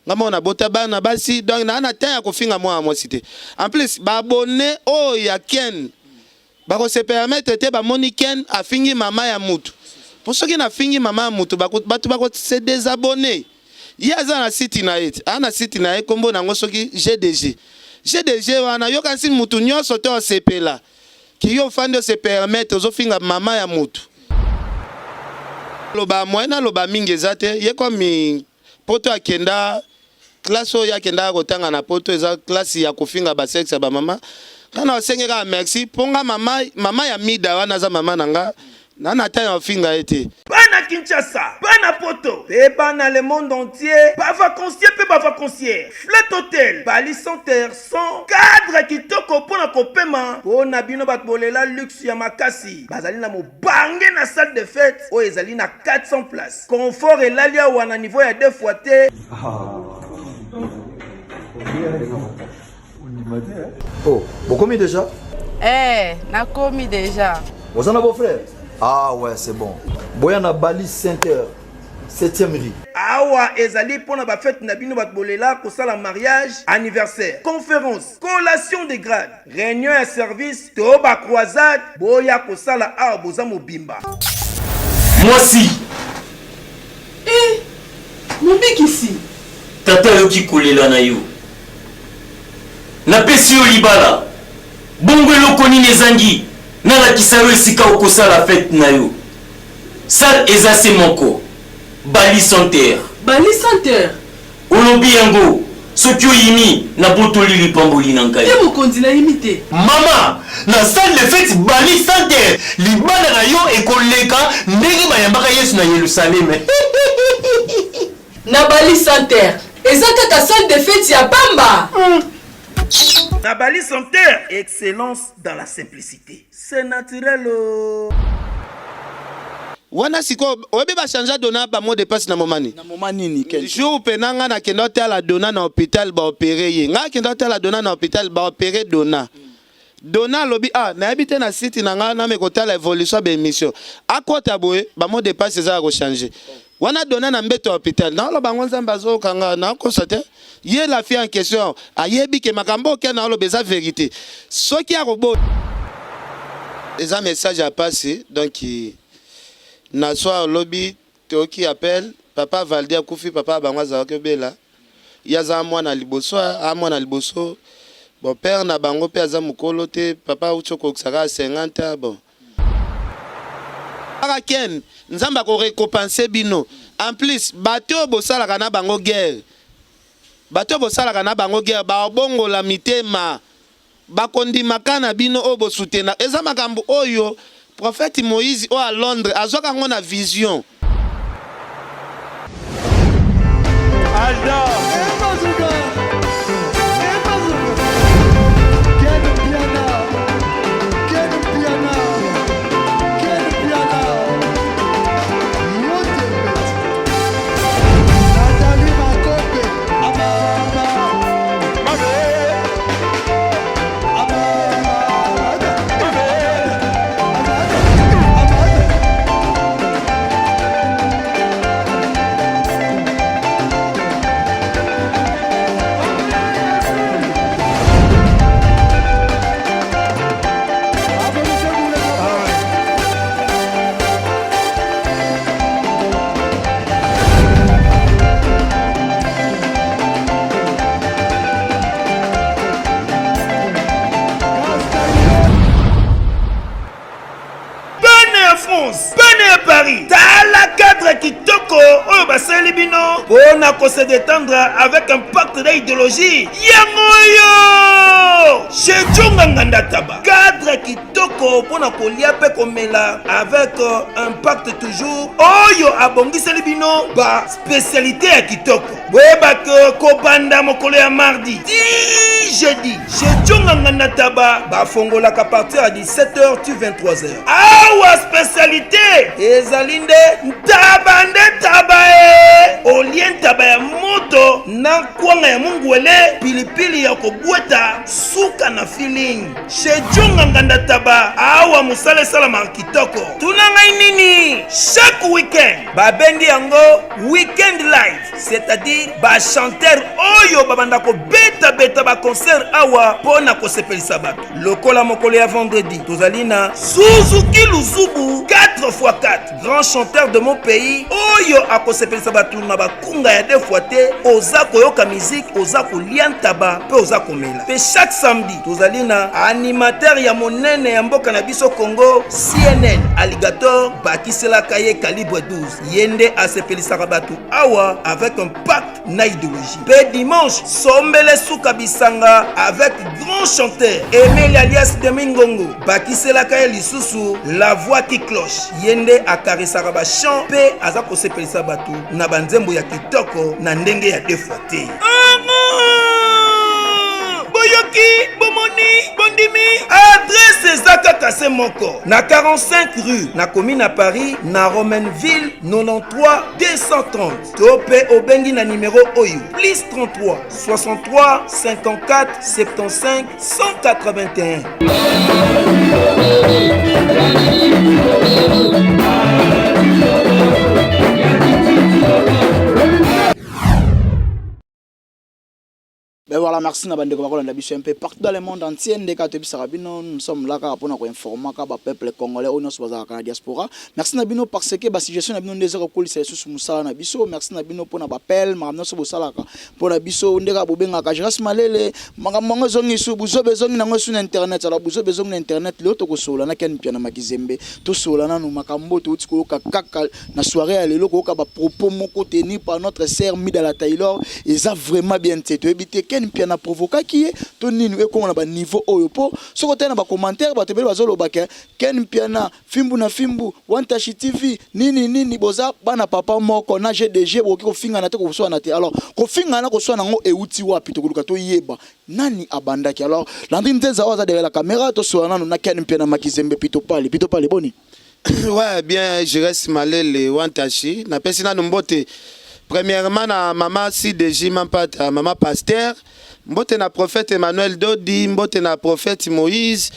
Nga moko nabota bana basi donc naa na temps ya kofinga mwana mwasi te. En plus ba abonnes oyo ya Ken bako se permettre te bamoni Ken afingi mama ya mutu. Po soki nafingi mama ya mutu bako batu bako se desabonner. Ye aza na site na ye te, aza na site na ye kombo na yango soki GDG. GDG wana yo okanisi mutu nionso te osepela que yo ofandi o se permettre ozofinga mama ya mutu. Loba moyen naloba mingi eza te ye comme Poto akenda classe oyo ye akendaka kotanga na poto eza classe ya kofinga ba sexe ya ba mama nga na osenge kaka merci po nga mama mama ya mida wana aza mama na nga na na temps ya kofinga ye te. Bana Kinshasa, bana poto pe bana le monde entier, ba vacanciers pe ba vacancières, Flat Hotel, Bali Center sans cadre kitoko pona kopema pona bino bato bolela luxe ya makasi, bazali na mobange na salle de fete oyo ezali na 400 places. Confort elali awa na niveau ya deux fois te. Oh, bokomi déjà? Eh, nakomi déjà. Oza na beau-frère? Ah ouais, c'est bon. Boya na Bali 5 heures. 7e rue. Awa ezali pona ba fete na bino bato bolela kosala mariage, anniversaire, conférence, collation de grade. Reunion ya service to ba croisade boya kosala awa boza mobimba. Mwasi. Eh! Mobikisi. Tata ayoki kolela na yo. Napesi yo libala. Bongo eloko nini ezangi nalakisa yo esika okosala fete na yo? Salle eza se moko. Bali Center. Bali Center? Olobi yango, soki oyimi, nabotoli lipamboli na ngai. Te mokonzi, nayimi te. Mama, na salle de fete Bali Center, libala na yo ekoleka ndenge bayambaka Yesu na Yelusaleme. Na Bali Center, eza kaka salle de fete ya pamba? Na Bali Center, excellence dans la simplicite. C'est naturel oh. Wana sikoyo oyebi ba changea Dona ba mot de passe na moment nini? Na moment nini Ken? Jour pena nga na kenda otala Dona na hopital ba opere ye. Nga kenda otala Dona na hopital ba opere Dona. Dona alobi ah nayebi te na site na nga na me kotala evolution ya ba emission. Akota boye ba mot de passe eza ya ko changer. Wana Dona na mbeto ya hopital. Naoloba yango Nzambe azoyoka nga nakosa te. Ye la fille en question ayebi ke makambo oyo Ken aoloba eza verite. Soki akoboya eza message ya pasi donc na soir lobi toyoki appel papa Valdy akufi papa bango azalaki obela ye aza mwana liboso a mwana liboso bon père na bango pe aza mukolo te papa auti okokisa kaka 50 ans bon Kaka Ken, Nzambe ako recompenser bino. En plus, bato oyo bosalaka na bango guerre, bato oyo bosalaka na bango guerre bakobongola mitema, bakondima cas na bino oyo bo soutenaka. Eza makambo oyo prophète Moïse oyo ya Londres azwaka yango na vision. Bana ya France, bana ya Paris, tala cadre kitoko oyo basaleli bino mpo na ko se détendre avec impact na idéologie yango oyo chez Djonga Nganda Taba. Cadre kitoko mpo na kolia mpe komela avec impact toujours oyo abongiseli bino ba spécialité ya kitoko. Boyeba ke kobanda mokolo ya mardi ti jeudi chez Djonga Nganda Taba bafongolaka partir ya 17h ti 23h. Awa spécialité ezali nde ntaba nde ntaba e olie ntaba ya moto na. Na kwanga ya mungwele, pilipili ya kobweta, suka na feeling. Chez Djonga Nganda Taba, awa mosala esalamaka kitoko. Tuna ngai nini? Chaque week-end babengi yango week-end live, c'est-à-dire ba chanteurs oyo babanda kobetabeta ba concert awa mpo na kosepelisa bato. Lokola mokolo ya vendredi tozali na Suzuki Luzubu 4x4, grand chanteur de mon pays oyo akosepelisa bato na bakunga ya deux fois te. Oza koyoka musique, oza kolia ntaba mpe oza komela. Mpe chaque samedi tozali na animateur ya monene ya mboka na biso Congo, CNN Alligator, bakiselaka ye calibre 12. Ye nde asepelisaka bato awa avec un pacte na idéologie. Mpe dimanche sombele suka bisanga avec grand chanteur Emile alias Demi Ngongo, bakiselaka ye lisusu la voix qui cloche. Ye nde akarisaka ba chant mpe aza kosepelisa bato na banzembo ya kitoko na ndenge ya deux fois te. Boyoki, bomoni, bondimi, adresse eza kaka se moko na 45 rue na commune ya Paris, na Romainville 93 230, to mpe obengi na nimero oyo plus 33 63 54 75 181. Ben voilà, merci na bandeko bakolanda biso un peu partout dans le monde entier. Ndeka toyebisaka bino, nous sommes là kaka mpona koinformaka bapeuple congolais oyo nyonso bazalaka na diaspora. Merci na bino parce que basuggestion na bino nde eza kokolisa lisusu mosala na biso. Merci na bino mpona bapele makambo nyonso bosalaka mpona biso. Ndeka bobengaka Gérase Malele, makambo yango ezongi su, buzoba ezongi nango esu na internet. Alors buzoba ezongi na internet, lelo tokosolola na Ken Mpiana Makizembe. Tosolola nanu makambo oyo touti koyoka kaka na soirée ya lelo, koyoka ba propos moko tenu par notre sœur Mida la Taylor, eza vraiment bien te. Toyebi te Ken Mpiana provokaki ye to nini ekoma na ba niveau oyo, po soki otali na ba commentaire, bato ebele bazoloba ke Ken Mpiana fimbu na fimbu, Wantashi TV nini nini, boza bana papa moko na GDG, bokoki kofingana te, koswana te. Alors kofingana, koswana yango euti wapi? Tokoluka toyeba nani abandaki. Alors Landry Nzenza oyo aza derrière la caméra, tosolola nanu na Ken Mpiana Makizembe. Pitopale, Pitopale, boni? Ouais, bien, Jires Malele, Wantashi. Napesi nanu mbote. Premièrement, na mama CDJ Mampata, mama pasteur. Mbote na prophète Emmanuel Dodi, mbote na prophète Moïse.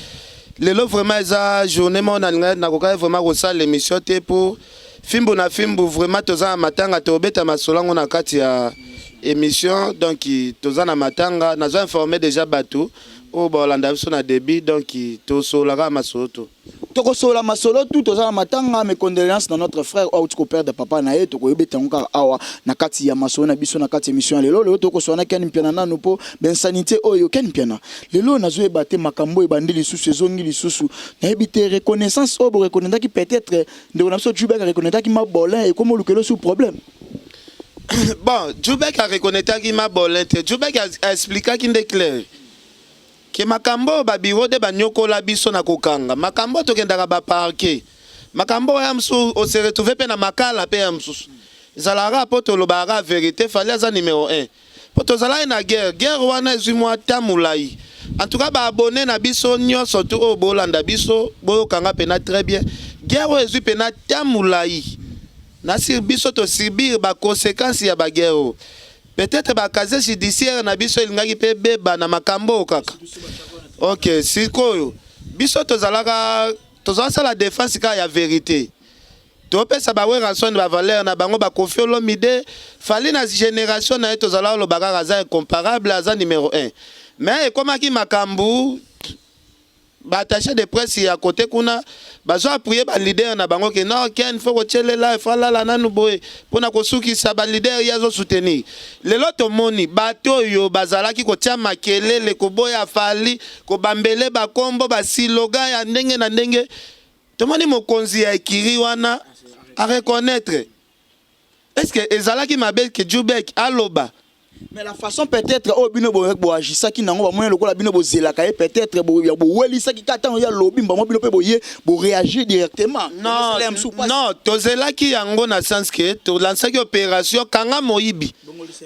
Lelo vraiment eza journée moko nalinga nakokaki vraiment kosala émission te pour fimbu na fimbu. Vraiment toza na matanga, tobeta masolo yango na kati ya émission. Donc toza na matanga, nazo informer déjà bato oyo baolanda biso na début. Donc tosololaka masolo to Tokosolola masolo tu. Toza na matanga, mes condoléances na notre frère oyo auti koperdre papa na ye. Tokoyebeta yango kaka awa na kati ya masolo na biso na kati ya émission ya lelo. Lelo tokosolola na Ken Mpiana nanu mpo bainsanité oyo. Ken Mpiana, lelo nazoyeba te makambo oyo ebandi lisusu, ezongi lisusu, nayebi te. Reconnaissance oyo boreconnaîtraki, peut-être ndeko na biso Jubek areconnaîtraki Mabolin, ekoma olukelo su problème. Bon, Jubek areconnaîtraki Mabolin te. Jubek aexplikaki nde clair ke makambo oyo babiro nde banyokola biso na kokanga makambo oyo, tokendaka baparquet, makambo oyo ya mosusu ose retrouve mpe na makala mpe ya mosusu ezalaka mpo tolobaka vérité. Fally aza numéro 1 mpo tozalaki na guerre. Guerre wana ezwi mwa ta molai. En tout cas, baabonnés na biso nyonso tu oyo bolanda biso, boyokanga mpena très bien, guerre oyo ezwi mpena ta molai na sur biso, tosubir baconséquence ya baguerre oyo. Peut-être bacasier judiciaire na biso elingaki mpe beba na makambo oyo kaka. Ok, sikoyo biso tozalaka tozosala défense kaka ya vérité, topesa baWerrason bavaleur na bango, baKoffi Olomide. Fally na génération na ye, tozala oloba kaka aza incomparable, aza numéro 1. Mais ekomaki makambo, baattaché de presse ya kote kuna bazo appuyer baleader na bango ke non, Ken faut kotielela, faut alala nanu boye mpona kosukisa baleader ye azosoutenir. Lelo tomoni bato oyo bazalaki kotia makelele, koboya Fally, kobambele bakombo, baslogan ya ndenge na ndenge, tomoni mokonzi ya ekiri wana areconnaître. Est ce que ezalaki mabe ke Jubek aloba? Mais la façon peut-être oyo bino boagisaki nango, bamoni lokola bino bozelaka ye, peut-être bowelisaki kaka ntango ya lobi mbamo, bino mpe boye boréagir directement. Non, non, tozelaki yango na sens ke tolansaki opération kanga moyibi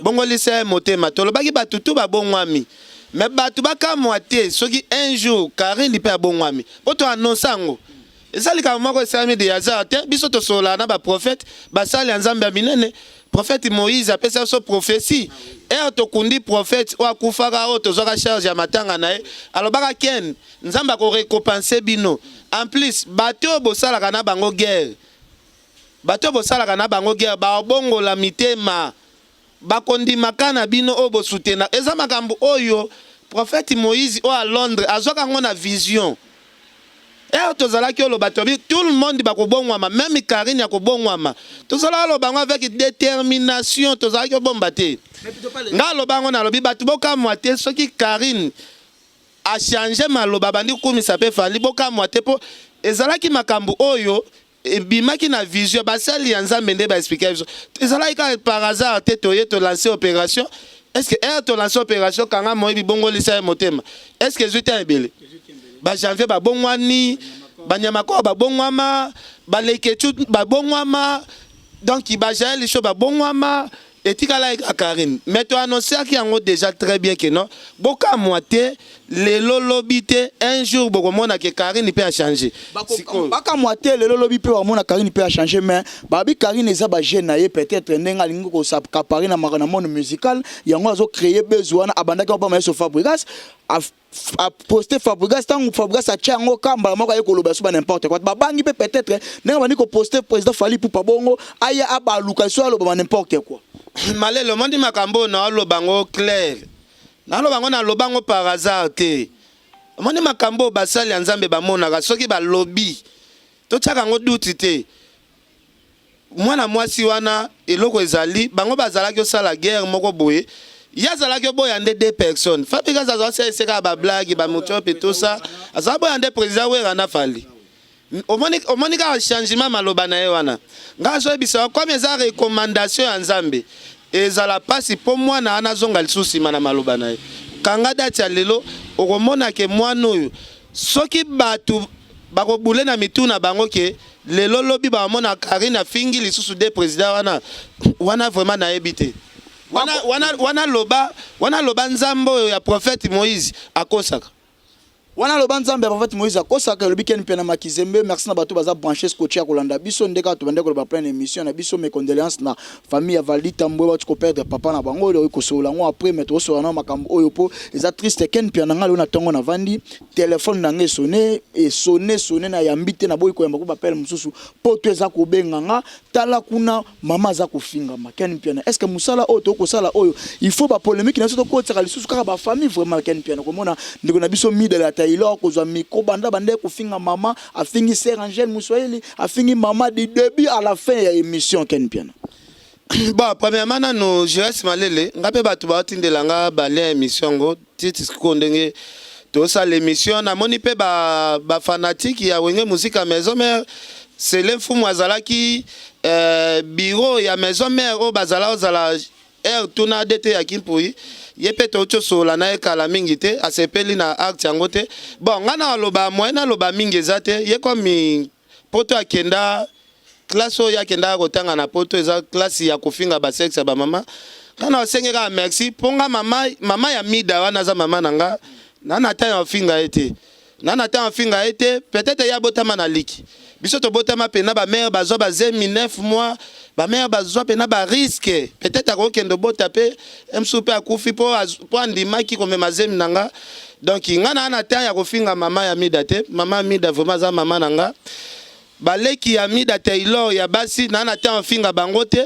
bongolisa ye motema. Tolobaki bato tu babongwami, mais bato bakamwa te soki un jour Karine mpe abongwami, mpo toannonce yango. Eza likambo moko esalami de hasard te. Biso tosololaka na baprophète, basali ya Nzambe ya minene. Prophète Moïse apesa biso prophetie. Heure tokundi prophète oyo akufaka oyo tozwaka charge ya matanga na ye, alobaka Ken, Nzambe ako recompenser bino. En plus, bato oyo bosalaka na bango guerre, bato oyo bosalaka na bango guerre bakobongola mitema. Bakondima cas na bino oyo bo soutena. Eza makambo oyo prophète Moïse oyo à Londres azwaka yango na vision. Heure tozalaki oloba tobi tout le monde bakobongwama meme Carine akobongwama. Tozalaka oloba yango avec determination tozalaki obomba te. Nga aloba yango nalobi bato bokamwa te soki Carine a changer maloba abandi kokumisa pe Fally bokamwa te po ezalaki makambo oyo Ebimaki na vision, basali ya Nzambe nde ba expliquaki biso. Ezalaki kaka par hasard te toye to lancer operation. Est-ce que heure to lancer operation kanga moyibi bongolisa ye motema? Est-ce que ezwi temps ebele? Ba janvier babongwani, ba nyamakor babongwama, ba leketchou babongwama, donc ba jael show babongwama. Etikalaki kaka Carine mais to annoncaki yango dejà très bien que non bokamwa te lelo lobi te un jour bokomona que Carine pe a changer. Sikoyo. Bakamwa te lelo lobi pe bakomona Carine pe a changer mais babi Carine eza ba jeux na ye peut-etre ndenge alingi ko s'accaparer na na monde musical yango azo creer buzz wana abandaki obama yeso Fabregas a poste Fabregas tango Fabregas atia yango ka mbala moko aye koloba so ba n'importe quoi babangi pe peut-être ndenge abandi ko poste président Fally Ipupa bongo aya abaluka so aloba ba n'importe quoi. Malele omoni makambo oyo naoloba yango clair naloba yango naloba yango par hasard te omoni makambo oyo basali ya Nzambe bamonaka soki balobi totiaka yango doute te Mwana mwasi wana eloko ezali bango bazalaki osala guerre moko boye ye azalaki oboya nde deux personnes Fabregas azalaki salisa kaka ba blague ba mutiopi tout ça azalaki boya nde président Werra na Fally omoni omoni kaka changement maloba na ye wana ngai azoyebisa yo comme eza recommandation ya Nzambe ezala pasi po mwana wana azonga lisusu nsima na maloba na ye kanga date ya lelo okomona ke mwana oyo soki bato Bako boule na mitu na bango ke lelo lobi ba mona Carine afingi lisusu de president wana wana vraiment nayebi te. Wana wana wana loba wana loba nzambe oyo ya prophète Moïse akosaka. Wana loba nzambe ya prophète Moïse akosaka elobi Ken Mpiana Makizembe merci na bato baza branche scotché ya kolanda biso nde kaka tobandaki koloba plein émission na biso mes condoléances na famille ya Valdy Tambwe bauti ko perdre papa na bango oyo kosolola yango après mais tokosolola nao makambo oyo po eza triste Ken Mpiana nga lelo na tongo navandi Telephone na nga esonne, esonne, sonne na yambi te na boyi koyamba ko b'appel mosusu poto eza kobenga nga tala kuna mama aza kofingama Ken Mpiana est ce que musala oyo tokoki kosala oyo il faut ba polemique na biso tokotisaka lisusu kaka ba famille vraiment Ken Mpiana komona ndeko na biso Mida ya Taylor kozwa micro banda abandaki kofinga mama afingi sœur Angèle Muswahili afingi mama du debut à la fin ya emission Ken Mpiana. Bon, premièrement nanu Jires Malele, nga pe batu baotindela nga ba lien émission yango titi sikoyo ndenge tosala émission namoni pe ba ba fanatique ya Wenge Musica Maison Mère Sele Mfumu azalaki euh, bureau ya Maison Mère oyo bazala ozala heure tuna DT ya Kimpuyi ye pe touti osolola na ye kala mingi te asepeli na acte yango te bon nga na aloba moyen naloba mingi eza te ye comme poto akenda Classe oyo ye akendaka kotanga na poto eza classe ya kofinga ba sexe ya ba mama. Nga na osenge kaka merci po nga mama mama ya Mida wana aza mama na nga na na temps ya kofinga ye te. Na na temps ya kofinga ye te peut-être ye abotama na liki. Biso tobotama pena ba mère bazwa ba zemi 9 mois ba mère bazwa pena ba risque peut-être akokende obota pe msu pe akufi po po andimaki komema zemi na nga. Donc nga na na temps ya kofinga mama ya Mida te. Mama ya Mida vraiment aza mama na nga. Ba leki ya Mida Taylor ya basi na na temps finga bango te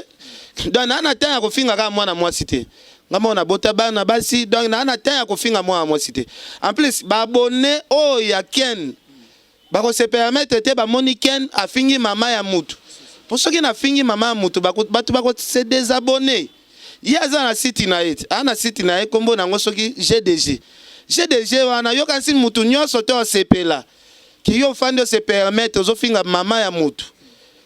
donc na na temps ya kofinga kaka mwana mwasi te nga moko nabota bana basi donc na na temps ya kofinga mwana mwasi te en plus ba abonne oyo ya Ken bako se permettre te bamoni Ken afingi mama ya mutu po soki nafingi mama ya mutu batu bako se desabonner ye aza na site na ye te aza na site na ye kombo na yango soki GDG GDG wana yokanisi mutu nyonso te osepela Ki yo ofandi o se permettre ozo finga maman ya mutu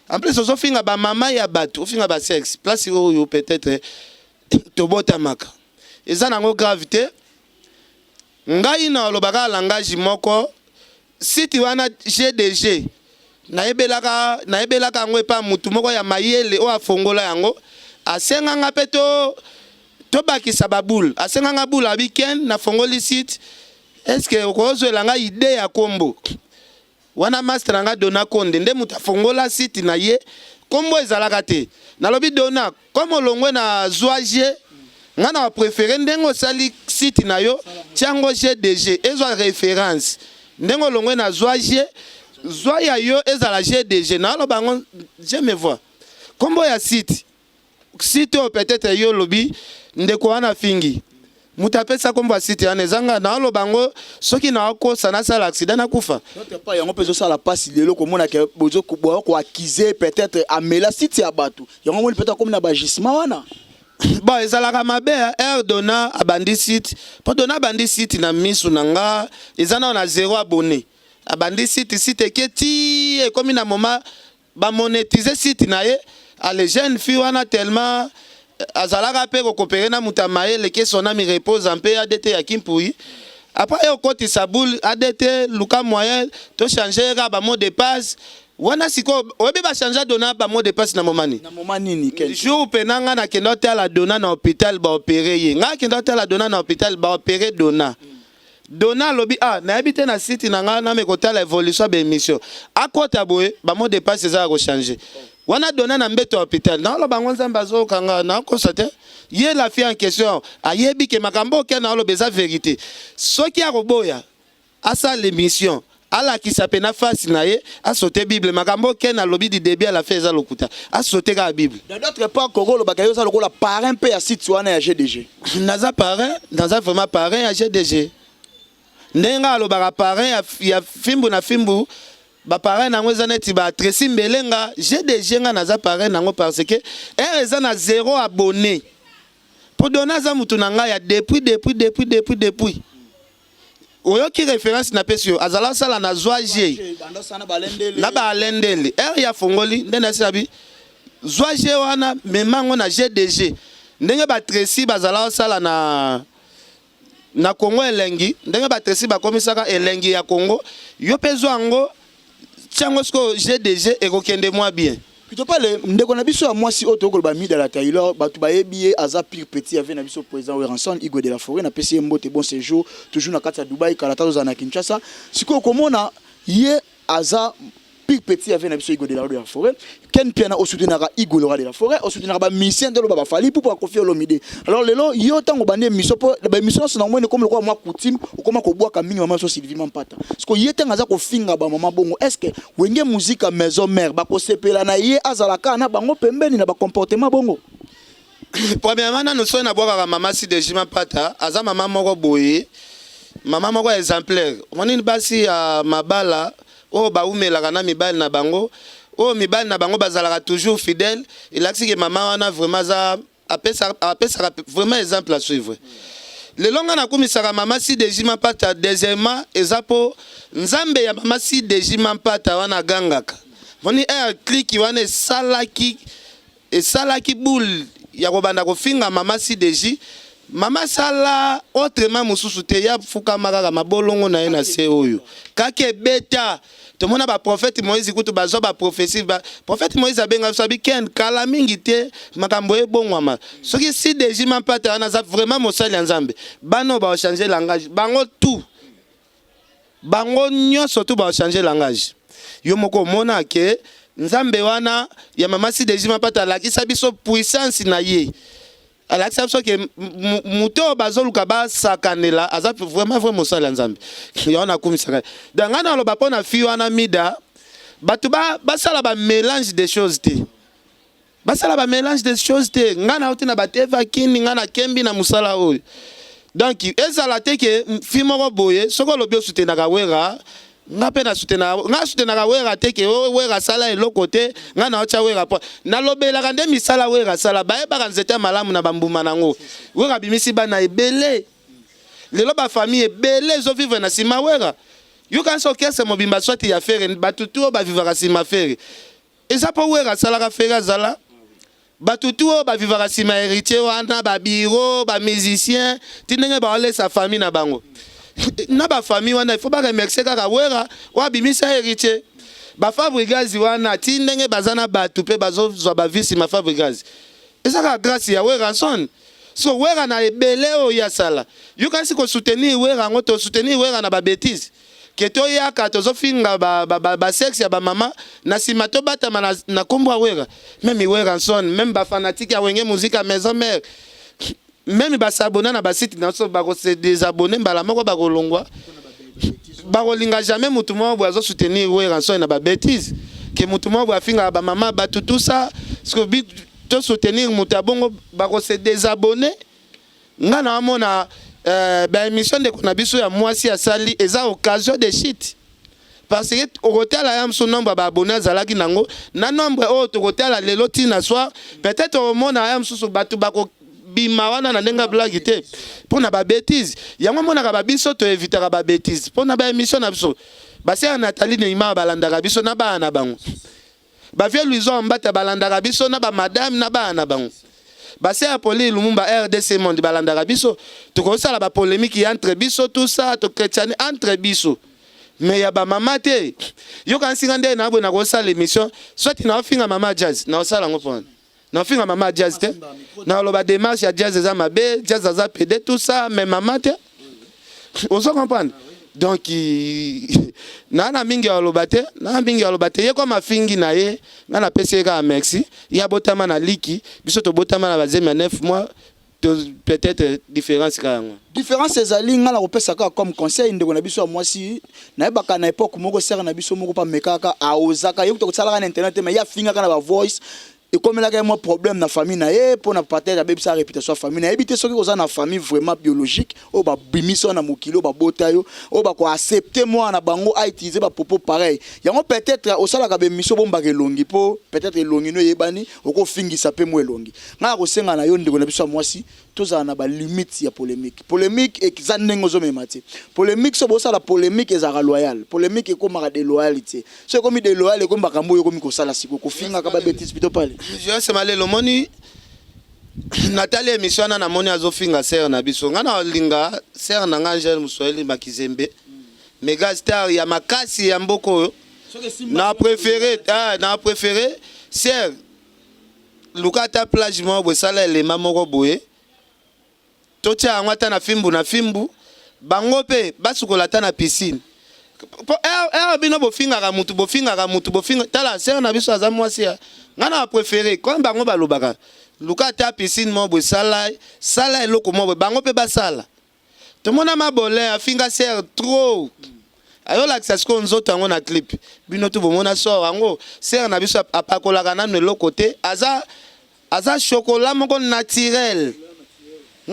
en plus ozo finga ba maman ya batu ofinga ba sexe place oyo peut etre tobotamaka eza nango grave te ngai na oloba kaka langage moko site wana GDG nayebelaka nayebelaka yango epa mutu moko ya mayele oyo afongola yango asenga nga pe to tobakisa ba boule asenga nga boule abi ken nafongoli site Est ce que okozwela nga idee ya kombo wana? Master na nga Dona Konde nde moto afongola site na ye, kombo ezalaka te. Nalobi Dona, comme olongwe na zwa G, nga na prefere ndenge osali site na yo, tia yango GDG, ezwa reference. Ndenge olongwe na zwa G, zwa ya yo ezala GDG. Naloba yango, je me vois. Kombo ya site, site oyo peut-être yo olobi ndeko wana afingi. Moto apesa kombo ya site wana eza nga. Naoloba yango soki naokosa nasala accident nakufa. D'autre part, yango mpe ezosala mpasi lelo komona ke boya koaccuser peut-être amela site ya bato. Yango moni peut-être akomi na baagissement wana. Bon, ezalaka mabe heure Dona abandi site, mpo Dona abandi site na misu na nga eza nao na zéro abonné. Abandi site, site eke ti ekomi na moment bamonétiser site na ye. Ale jeune fille wana tellement azalaka mpe kokopere na moto ya mayele ke son ami repose mpe ADT ya Kimpui. Après ye okotisa boule ADT, luka moyen tochange kaka bamot de passe wana. Sikoyo oyebi bachange Dona bamot de passe na momani. Na moment nini, Ken? Jour mpe na nga nakende otala Dona na hôpital, baopérer ye. Nga akende otala Dona na hôpital, baopérer Dona. Dona alobi: ah, nayebi te na site na nga name kotala évolution ya baémission. Akota boye, bamot de passe eza ya kochange wana. Dona na mbeto ya hôpital, naoloba yango, Nzambe azokanga, nakosa te. Ye la fille en question ayebi ke makambo oke naoloba eza vérité. Soki akoboya asala émission, alakisa mpe na face na ye, asote Bible. Makambo oke nalobi du début à la fin eza lokuta, asote kaka Bible. D'autre part, koko olobaka yo oza lokola parrain mpe ya site wana ya GDG. Naza parrain, naza vraiment parrain ya GDG. Ndenge nga alobaka parrain ya fimbu na fimbu, baparrain nango eza neti batresi mbelenga. GDG, nga naza parrain nango parce que r eza na zéro abonné, mpo Dona aza mutu na ngai ya depuis, depuis, depuis, depuis, depuis. Oyoki référence napesi yo, azala osala na zwa G na baalendele r ya fongoli nde nasila bi zwa G wana, mema yango na GDG. Ndenge batresi bazala osala na Kongo elengi, ndenge batresi bakomisaka elengi ya Kongo, yo mpe zwa yango, tia yango sikoyo GDG, ekokende mwa bien. Plutôt pas le ndeko na biso ya mwasi oyo tokoloba Mida la Taylor. Bato bayebi ye, aza pire petit ave na biso président Werrason Igwe de la Forêt. Napesi ye mbote, bon séjour toujours na kati ya Dubai. Kala ta tozala na Kinshasa. Sikoyo komona ye aza pire petit ave na biso Igwe de la Forêt. Ken Piana, osoutenaka Igwe le roi de la forêt, osoutenaka bamusicien nde oloba baFally Ipupa, Koffi Olomide. Alors lelo yo ntango obandi émission, mpo baémission nyonso na omoni komi lokola mwa coutume, okoma kobwaka mingi mama so Sylvie Mampata. Siko ye ntango aza kofinga bamama bongo, est ce que Wenge Musica Maison Mère bakosepela na ye azala kaka na bango pembeni na bacomportement bongo? Premièrement nanu, soki nabwakaka mama Sideji Mampata, aza mama moko boye, mama moko exemplaire. Omonini basi ya mabala oyo baumelaka na mibali na bango, oyo mibali na bango bazalaka toujours fidèle, elakisi ke mama wana vraiment aza apesaka vraiment exemple à suivre. Lelo nga nakumisaka mama Sideji Mampata. Deuxièmement, eza mpo Nzambe ya mama Sideji Mampata wana agangaka. Moni air cliki wana esalaki boule ya kobanda kofinga mama Sideji. Mama asala autrement mosusu te, ya fukama kaka mabolongo na ye na se oyo kaka ebeta. Tomona baprophète Moïse kutu bazwa baprophétie ba, prophète Moïse abenga biso abi ken kala mingi te, makambo ebongwama. Soki Sideji Mampata wana aza vraiment mosali ya Nzambe, bana oyo baochange langage, bango tout, bango nyonso tu baochange langage. Yo moko omona ke Nzambe wana ya mama Sideji Mampata alakisa biso puissance na ye, alakisa biso ke moto oyo bazoluka basakanela aza vraiment vrai mosali ya Nzambe. Yango nakumisaka ye. Donc ngai naloba mpo na fille wana Mida, bato basala bamélange des choses te, basala bamélange des choses te. Ngai nauti na bateva kini, ngai nakembi na mosala oyo. Donc ezala te ke fille moko boye, soki olobi osutenaka Wera, nga mpe nasutenaka, nga asutenaka Wera te ke o Wera asala eloko te. Nga na otya Wera mpo nalobelaka nde misala Wera asala. Bayebaka nzete ya malamu na bambuma nango. Wera abimisi bana ebele, lelo bafamille ebele ezovivre na nsima Wera. Yokanisi orchestre mobimba swati ya Ferre, bato tu oyo bavivaka nsima Ferre eza mpo Wera asalaka Ferre azala. Bato tu oyo bavivaka nsima ya Héritier wana, babiro bamusicien, ti ndenge baolesa famille na bango na bafamille wana, il faut baremercier kaka Wera oyo abimisa Héritier. Bafabrigazi wana, ti ndenge baza na bato mpe bazozwa bavi nsima Fabrigazi, eza kaka grâce ya Werrason. So Wera na ebele oyo asala, yokanisi kosoutenir Wera yango, tosoutenir Wera na babêtises. Ke toyaka tozofinga ba, ba, ba, ba sexe ya ba mama na sima tobatama na, na kombo ya Werra. Meme Werrason, meme ba fanatique ya Wenge Musica Maison Mère, meme ba s'abonner na ba site na biso bako se désabonner mbala moko bakolongwa. Bakolinga jamais mutu moko boye azo soutenir Werrason na ba bêtises. Ke mutu moko boye afingaka ba mama batu tout ça. Parce que to soutenir mutu ya bongo bako se désabonner. Nga na mona euh, ba emission ndeko na biso ya mwasi asali eza occasion de chute parce que okotala ya mosusu nombre ya ba abonne azalaki nango na nombre oyo tokotala lelo ti na soir, peut-être okomona ya mosusu bato bakobima wana na ndenge ya blague te mpo na ba bêtise. Yango omonaka ba biso to evitaka ba bêtise mpo na ba emission na biso. Basi ya Nathalie Neymar balandaka biso na bana na bango. Ba vieux Louison Mbata balandaka biso na ba madame na bana na bango. Ba sœur Pauline Lumumba RDC Monde balandaka biso. Tokosala ba polemique ya entre biso tout ça, to chretiani entre biso. Mais ya ba mama te. Yoka nsinga nde na boye nakosala émission, soit na finga mama Jazz, na osala ngo pona. Na finga mama Jazz te. Na loba démarche ya Jazz eza mabe, Jazz aza pédé tout ça, mais mama te. Ozo comprendre? Donc na na mingi ya loba te, na mingi ya loba te. Ye comme afingi na ye, nga na pesi ye kaka merci. Ye abotama na liki, biso tobotama na bazemi ya 9 mois, to peut-être différence kaka yango. Différence ezali, nga na kopesa kaka comme conseil ndeko na biso ya mwasi. Nayebaka na époque moko, sere na biso moko pamekaka, aozaka ye kuta kosalaka na internet, mais ye afingaka na bavoice, ekomelaka ye mwa problème na famille na ye, mpona peut-être abebisa réputation ya famille. Nayebi te soki oza na famille vraiment biologique oyo babimisi yo na mokili, oyo babota yo, oyo bakoaccepte mwana na bango autiliser bapropos pareil. Yango peut-être osalaka baémission, bombaka elongi, mpo peut-être elongi no eyebani, okofingisa mpe mwa elongi. Ngai na kosenga na yo, ndeko na biso ya mwasi, tozala na balimite ya polémique. Polémique eza ndenge ozomema te. Polémique, so bosala polémique, ezalaka loyal. Polémique ekomaka déloyalité. So ekomi déloyal, ekomi makambo oyo ekomi kosala sikoyo, kofingaka babêtises plutôt pale. Joyce Malelo, omoni, natali émission wana, namoni azofinga sere na biso. Ngai nalinga sere na ngai Angele Moswahili Makizembe, méga star ya makasi ya mboka oyo. Na préféré, ah, na préféré sere luka ata plage moko boye, esala elema moko boye, totia yango ata na fimbu na fimbu, bango mpe basukola ata na piscine. Po ere bino bofingaka mutu, bofingaka mutu, bofinga. Tala, sere na biso aza mwasi ya ngai, na préféré comme bango balobaka, luka ata piscine moko boye, sala sala eloko moko boye, bango mpe basala. Tomona mabole afinga sere trop, ayolakisa sikoyo nzoto yango na clip. Bino tu bomona sor yango. Sere na biso apakolaka nanu eloko te, aza chocolat moko naturel.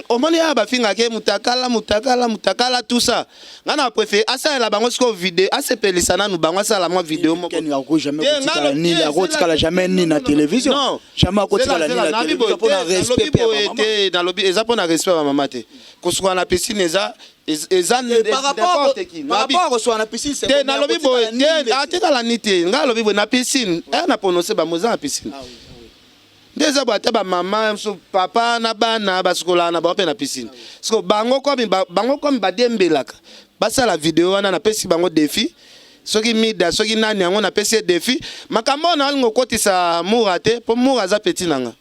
Omoni awa bafingaka ye mutakala, mutakala, mutakala, tout ça. Ngai na préféré asalela bango sikoyo video, asepelisa nanu bango, asala mwa video moko. Akotikala jamais ni na télévision. Non. Jamais akotikala ni na télévision mpona respect mpe ya bamama. Te, nalobi eza mpona respect ya bamama te. Kosukola na piscine eza n'importe qui. Par rapport à kosukola na piscine. Te, nalobi boye te, atikala ni te. Ngai alobi boye na piscine, e na prononce bango eza na piscine nde eza boye. Ata bamama mosusu, papa na bana basukolaka na bango mpe na piscine. Siko bango komi bango komi badembelaka, basala video wana. Napesi bango défi, soki mida, soki nani yango, napesi ye défi. Makambo oyo naolinga okotisa Mura te, mpo Mura aza petit na nga.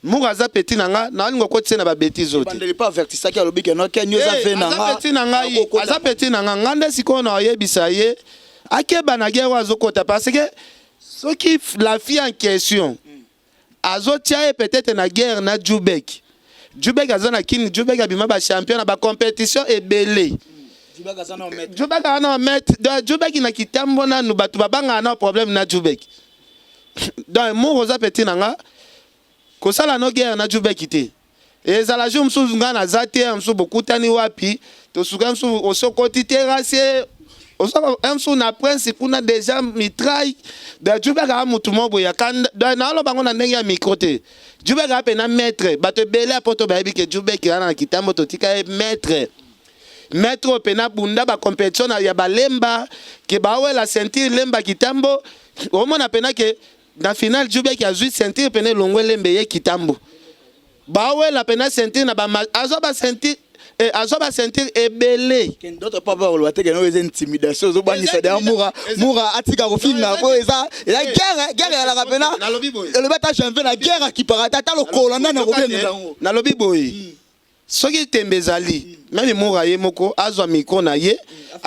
Mura aza petit na nga, naolinga okotisa ye na babêtises oyo te. Bandeli mpe avertisaki, alobi ke no, Ken, yo eza ve na aza nga. Petit na ngai, aza petit na nga. Nga nde sikoyo na oyebisa ye akeba na guerre oyo azokota, parce que soki la fille en question azotia ye peut-être na guerre na Jubek, Jubek aza na kini, Jubek abima bachampion na bacompétition ebele. Jubek aza na maître. Jubek aza na maître. Donc Jubek na kitambo nanu bato babangaka na problème na Jubek. Donc Mour oza petit na nga, kosala no guerre na Jubek te. Ezala jour mosusu ngai naza te, mosusu bokutani wapi, tosuka mosusu osokoti terrasse mosusu na prince kuna déjà mitraille. Donc Jubek aza motu moko boye akanda. Donc naoloba ngo na ndenge ya micro te, Jubek aza mpena maître. Bato ebele ya poto bayebi ke Jubek wana na kitambo totika ye maître, maître oyo mpena bunda bacompétition ya balemba, ke bawela ceinture lemba kitambo. Omona mpena ke na final Jubek azwi ceinture pene elongwe lembe ye kitambo, bawela pena ceinture na ba azwa ba ceinture, azwa ba ceinture ebele. D'autre part, bakoloba te keno eza intimidation, ozobangisa deya Mura. Mura atika kofinga, po eza guerre. Guerre ezalaka pena. Nalobi boye. Elobi ata janvier na guerre, akipaka te ata lokola nani akobengisa yango. Nalobi boye, soki tembe ezali, même Mura ye moko azwa micro na ye.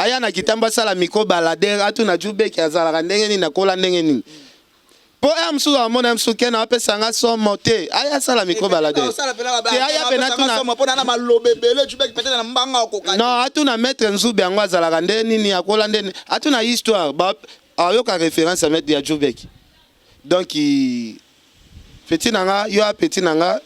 Aya na kitambo asala micro baladeur atuna Djubek azalaka ndenge nini akola ndenge nini. Po heure mosusu amona ye mosusu ken apesa nga somo te aya asala micro baladeur. Te aya pena atuna non atuna maître Nzube yango azalaka nde nini akola nde nini atuna histoire ba ayoka reference ya maître ya Djubek. Donc petit na nga yo a petit na nga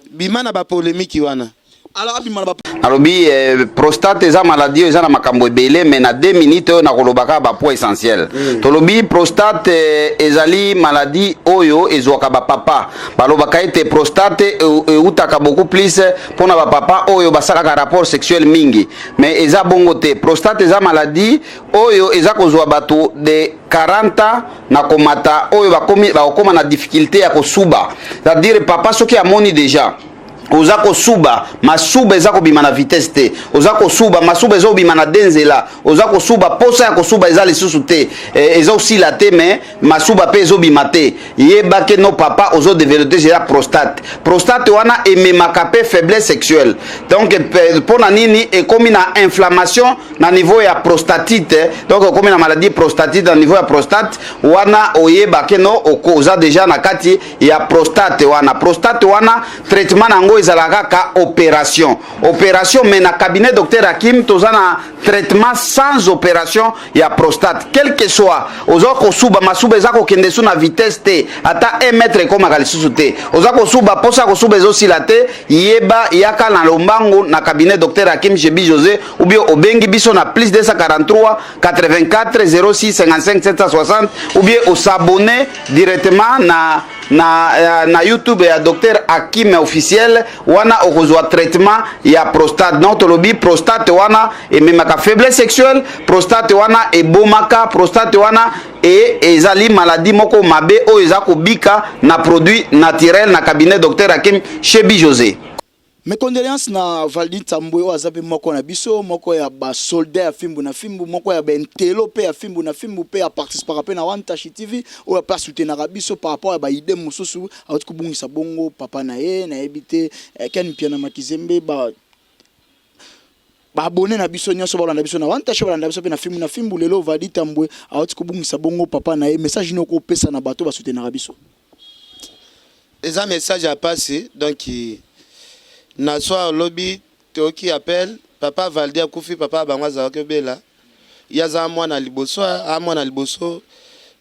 bima na ba polemique wana. Alors abima na ba Nalobi eh, prostate eza maladie oyo eza na makambo ebele mais na 2 minutes oyo nakoloba kaka ba points essentiels. Tolobi prostate eh, ezali maladie oyo ezwaka ba papa. Balobaka ete prostate eutaka beaucoup plus mpona ba papa oyo basalaka rapport sexuel mingi, mais eza bongo te. Prostate eza maladie oyo eza kozwa bato de 40 ans na komata oyo bakomi bakokoma na difficulté ya kosuba, c'est-à-dire papa soki amoni deja oza kosuba masuba eza kobima na vitesse te, oza kosuba masuba eza kobima na de nzela, oza kosuba posa ya kosuba eza lisusu te, eh, eza osila te mais masuba pe ezobima te, yeba ke no papa ozo developper deja prostate. Prostate wana ememaka pe faiblesse sexuelle, donc pona nini ekomi na inflammation na niveau ya prostatite, donc okomi na maladie prostatite na niveau ya prostate wana, oyeba ke no oza deja na kati ya prostate wana. Prostate wana traitement na yango ezalaka kaka opération, opération, mais na cabinet docteur Hakim toza na traitement sans opération ya prostate. Quel que soit oza kosuba masuba eza kokende su na vitesse te, ata 1 mètre ekomaka lisusu te, oza kosuba posa kosuba ezosila te, yeba yaka na lombangu na cabinet docteur Hakim Chebi José, ou bien obengi biso na plus 243 84 06 55 760, ou bien osabonner directement na YouTube ya Dr Hakim officiel, wana okozwa traitement ya prostate. Donc tolobi prostate wana ememaka faiblesse sexuelle, prostate wana ebomaka, prostate wana e ezali maladie moko mabe oyo eza kobika na produit naturel na cabinet Dr Hakim Chebi José. Mes condoléances na Valdy Ntambwe oyo aza pe moko na biso, moko ya ba soldats ya fimbu na fimbu, moko ya ba intello pe ya fimbu na fimbu pe a participaka pe na One Tashi TV oyo pe a soutenaka biso par rapport ya ba idées mosusu. Awuti kobungisa bongo papa na ye, nayebi te Ken Mpiana Makizembe ba ba abonnes na biso nyonso balanda biso na One Tashi, balanda biso pe na fimbu na fimbu. Lelo Valdy Ntambwe awuti kobungisa bongo papa na ye, message nini okopesa na bato ba soutenaka biso? Eza message ya pasi, donc na soir lobi toyoki appel papa Valdy akufi, papa bango azalaki obela, ye aza mwana liboso, a mwana liboso,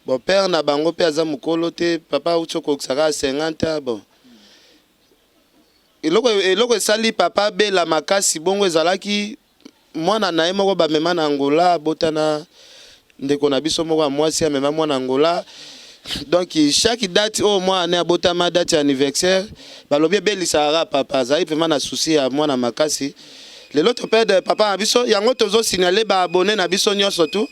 bon père na bango pe aza mokolo te, papa auti okokisa kaka 50 ans. Bon eloko eloko esali papa abela makasi bongo ezalaki mwana na ye moko bamema na Angola, abotana ndeko na biso moko ya mwasi amema mwana Angola. Donc chaque date oyo mwana ne abotama, date ya anniversaire, balobi ebelisaka kaka papa, azali vraiment na souci ya mwana makasi. Lelo toperdre papa na biso, yango tozo signaler ba abonnes na biso nyonso tu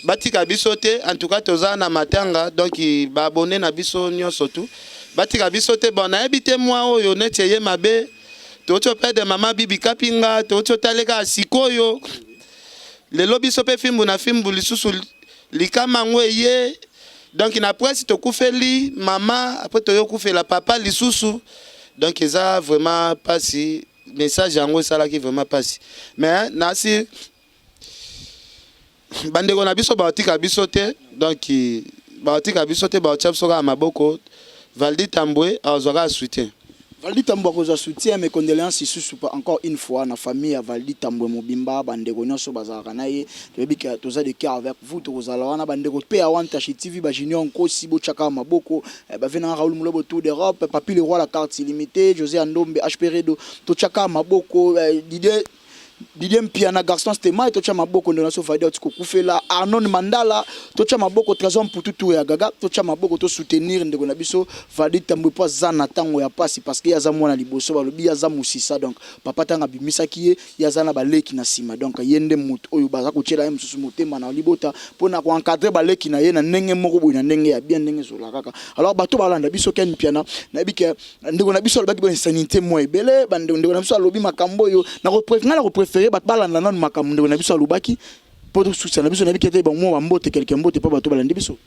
batika biso te. En tout cas toza na matanga, donc ba abonnes na biso nyonso tu batika biso te. Bon nayebi te mwa oyo neti eye mabe, touti operdre mama Bibi Kapinga, touti otale kaka sikoyo lelo biso pe fimbu na fimbu lisusu likama yango eye. Donc na presse tokufeli mama, après toyo kufela papa lisusu, donc eza vraiment pasi. Message yango esalaki vraiment pasi, mais nasi bandeko na biso baotika biso te, donc baotika biso te, baotia biso kaka maboko. Valdy Tambwe azwa kaka soutien. Valdy Tambwe akozwa soutien. Mes condoléances lisusu encore une fois na famille ya Valdy Tambwe mobimba, bandeko nyonso bazalaka na ye, toyebi ke toza de cœur avec vous, tokozala wana bandeko pe ya One Tashi TV, ba Junior Nkosi botia kaka maboko, ba vieux na Raoul Mulobo Tour d'Europe, Papi le roi la carte illimitée, José Andombe, HP Redo, totia kaka maboko, Didier Mpiana, Garçon Stema, totia maboko ndona so Valdy auti kokufela, Arnon Mandala, totia maboko, Trésor Mpututu ya Gaga, totia maboko to soutenir ndeko na biso Valdy Tambwe po aza na tango ya pasi, parce que ye aza mwana liboso, balobi ye aza mosisa, donc papa tanga abimisaki ye, ye aza na baleki na nsima, donc ye nde moto oyo baza kotiela ye mosusu motema na libota mpona koencadre baleki na ye na ndenge moko boye, na ndenge ya bien, ndenge ezola kaka. Alors bato balanda biso, Ken Mpiana, nayebi ke ndeko na biso alobaki boye insanité mwa ebele, bandeko na biso alobi makambo oyo ngai na kopréféré bato balanda nanu makambo ndeko na biso alobaki mpo tosusa na biso. Nayebi ke te bango bambote quelque mbote mpo bato balandi biso.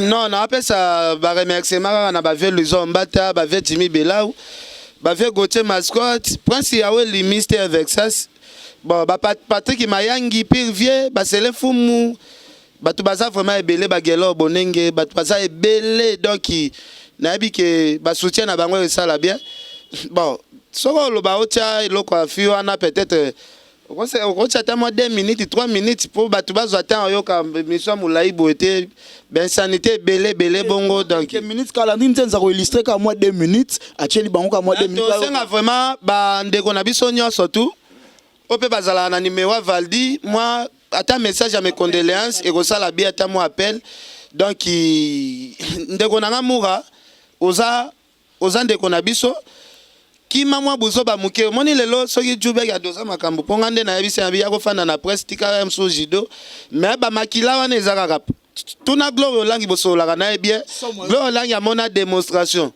Non, napesa baremerciement kaka na bavieux Luison Mbata, bavieux Jimmy Belau. Ba vieux Gauthier Mascotte, Prince Yaweli, Mister Vexas, bon ba Patrick Mayangi, pire vieux, ba Sele Fumu, bato baza vraiment ebele, ba Gelo Bonenge, bato baza ebele. Donc nayebi ke ba soutien na bango esala bien. Bon, soki oloba otya eloko ya fi wana, peut-être okotia ata mwa 2 minutes, 3 minutes, mpo bato bazwa temps oyoka mission ya molai boye te, bainsanité ebele ebele bongo. Donc minutes kala ndini te, nza koillustrer kaka mwa 2 minutes, atieli bango kaka mwa 2 minutes. Tosenga vraiment bandeko na biso nyonso tu oyo mpe bazalaka na numero ya Valdi, mwa ata message ya mes condoléances ekosala bien, ata mwa appel. Donc ndeko na nga Mura, oza ndeko na biso, kima mwa buzoba moke. Omoni lelo soki Jubek adoza makambo, mpo nga nde nayebisi yabi ya kofanda na presse, tika ya mosusu judo, mais bamakila wana eza kaka. Tuna Gloire Olangi, bosololaka na ye bien. Gloire Olangi amona démonstration.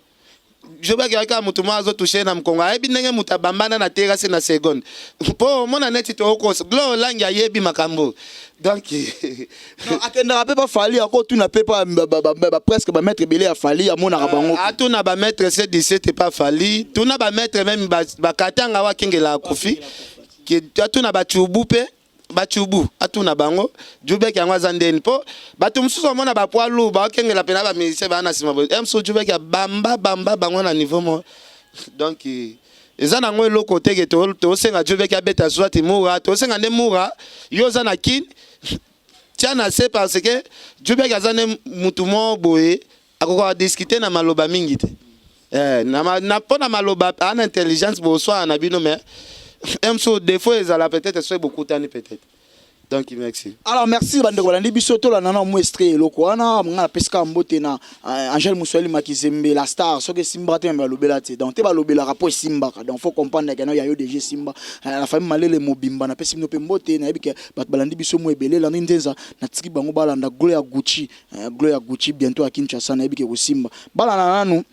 Jubek ayaki motu moko azotouche na mokongo, ayebi ndenge moto abambana na terrasse na seconde, mpo omona neti tookosa. Gloire Olangi ayebi makambo, donc Akendaka mpe bafali, akotuna mpe presque bamaître ebele ya Fali, amonaka bango. Atuna bamaître C17 epa Fali, tuna bamaître même bakatanga awa akengelaka Kofi, atuna bacubu mpe bacubu, atuna bango Jubek yango aza ndeni, mpo bato mosusu omona bapoids lourd baokengela mpena bamusicien baa na nsima boye. Mosusu Jubek ya bamba bamba bango na niveau mo. Donc eza nango eloko teke tosenga Jubek abeta swati Mura, tosenga nde Mura, yo oza na Kine, tia na se, parce que Jubek aza nde mutu moko boye akokoka discuter na maloba mingi te. Eh, na mpo na maloba ana intelligence boswana na bino, mais mosusu défaut ezala peut-être soki bokutani peut-être. Donc merci. Alors merci bandeko balandi biso. Tolanda na mwa extrait eloko wana. Nga napesi kaka mbote na Angèle Moswali Makizembe, la star. Soki esimbaka te, me balobela te, donc te balobelaka mpo esimbaka. Donc faut comprendre ke no ya yo déjà esimba. La famille Malele mobimba, napesi bino mpe mbote. Nayebi ke bato balandi biso mo ebele. Elandi Nzenza, natiki bango balanda Glo ya Gucci, Glo ya Gucci bientôt ya Kinshasa. Nayebi ke kosimba, balanda nanu.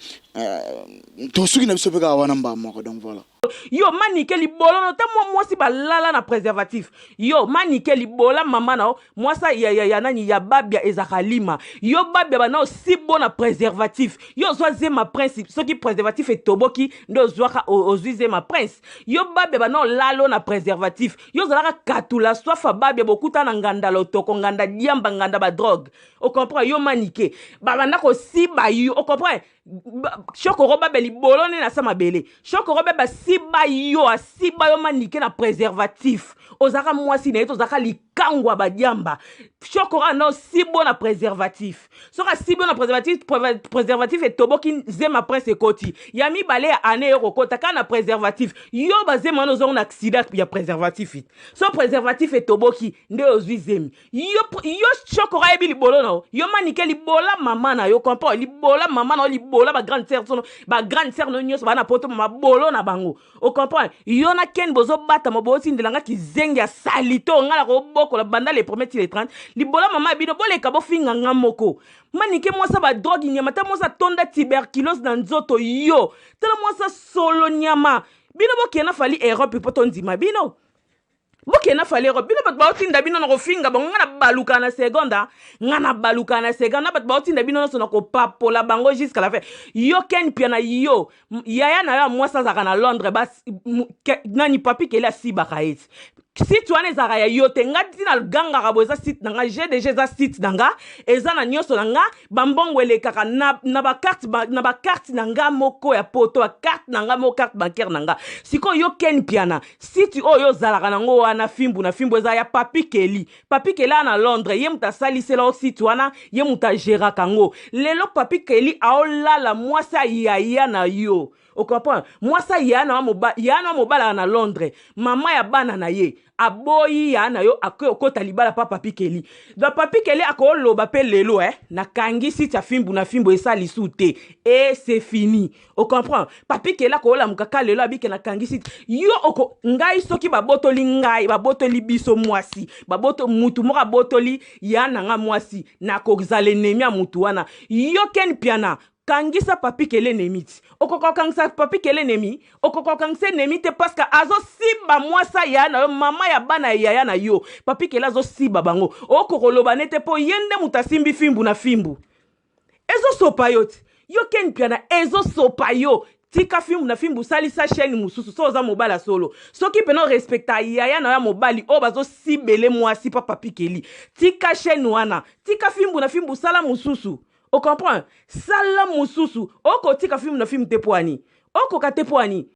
Tosuki na biso mpe kaka wana mbaa moko. Donc voilà. Yo Manike, libolo no ta mwa mwasi balala na préservatif. Yo Manike, libola mama na yo, mwasa ya nani ya babia ezalaka lima. Yo babia bana osibo na préservatif. Yo ozwa zema Prince, soki préservatif etoboki nde ozwaka, ozwi zema Prince. Yo babia bana olalo na préservatif. Yo ozalaka katula swafa babia, bokuta na nganda lotoko, nganda diamba, nganda badrogue. Ocomprend? Yo Manike, babanda kosiba yo, ocomprend? Shokoro babe, libolo nde na sa mabele. Shokoro babe asiba yo, asiba yo Manike na préservatif. Ozalaka mwasi na ye te, ozalaka likango ya badiamba. Shokoro anda osibo na préservatif. Soki asibi yo na préservatif, préservatif etoboki, zema Prince ekoti ya mibale ya ane yo kokota kaka na préservatif. Yo bazema wana ozongo na accident ya préservatif. So préservatif etoboki nde ozwi zemi. Yo Shokoro ayebi libolo na yo. Yo Manike, libola mama na yo, comprend? Libola mama na yo, libola bagrande sœur sono, bagrande sœur no nyonso baa na poto, mabolo na bango, ocomprend? Yo na Ken bozobatama, botindelanga kizenge ya salito. Nga na kobokola banda le premier ti le 30. Libola mama ya bino, boleka bofinga nga moko. Manike, mwasa badrogue nyama, ta mwasa tonda tuberculose na nzoto. Yo tala mwasa solo nyama. Bino bokende na Fali Europe mpo tondima bino. Bokende na Fali Europe, bino bato baotinda bino na kofinga bango. Nga na baluka na seconde, nga na baluka na seconde na bato baotinda bino nyonso na kopapola bango jusqu'à la fin. Yo Ken Pia na yo yaya na yo ya mwasi azalaka na Londres, nani, Papi Keli asibaka ye ti. Site wana ezalaka ya yo te. Nga ntina gangaka boye, eza site na nga GDG, eza site na nga, eza na nyonso na nga. Bambongo elekaka na bacarte na bacarte na nga moko ya poto, bacarte na nga moko, carte bancaire na nga. Sikoyo yo Ken Piana, site oyo ozalaka nango wana, fimbu na fimbu, eza ya Papi Keli. Papi Keli aa na Londres, ye moto asalisela o site wana, ye moto agéraka yango. Lelo Papi Keli aolala mwasi ayaya na yo, ocomprendre? Mwasi aya na ya na mobalaka na Londres, mama ya bana na ye aboyi ya na yo, akoki okota libala pa Papi Keli. Donc Papi Keli akoloba mpe lelo, nakangi site ya fimbu na fimbu, esa lisu te e c'est fini, ocomprend? Papi Keli akolamuka ka lelo, abike nakangi site. Yo oko ngai soki babotoli ngai, babotoli biso mwasi, baboto mutu moko abotoli ya na nga mwasi, nakozala ennemi ya mutu wana. Yo Ken Piana, kangisa Papi Kele ennemi ti. Okoka kokangisa Papi Kele ennemi? Okoka kokangisa ennemi te, parce que azosiba mwasi ya na yo, mama ya bana ya yaya na yo. Papi Kele azosiba bango, okoka koloba ne te, mpo ye nde moto asimbi fimbu na fimbu. Ezosopa yo ti. Yo Ken Piana, ezosopa yo. Tika fimbu na fimbu, salisa chaîne mosusu. So oza mobali ya solo, soki mpena orespecta yaya na yo ya mobali oyo bazosibele mwasi pa Papi Keli, tika chaîne wana, tika fimbu na fimbu, sala mosusu. Ocomprendre? Sala mosusu. Okotika fimbu na fimbu te, po ani okoka te, po ani.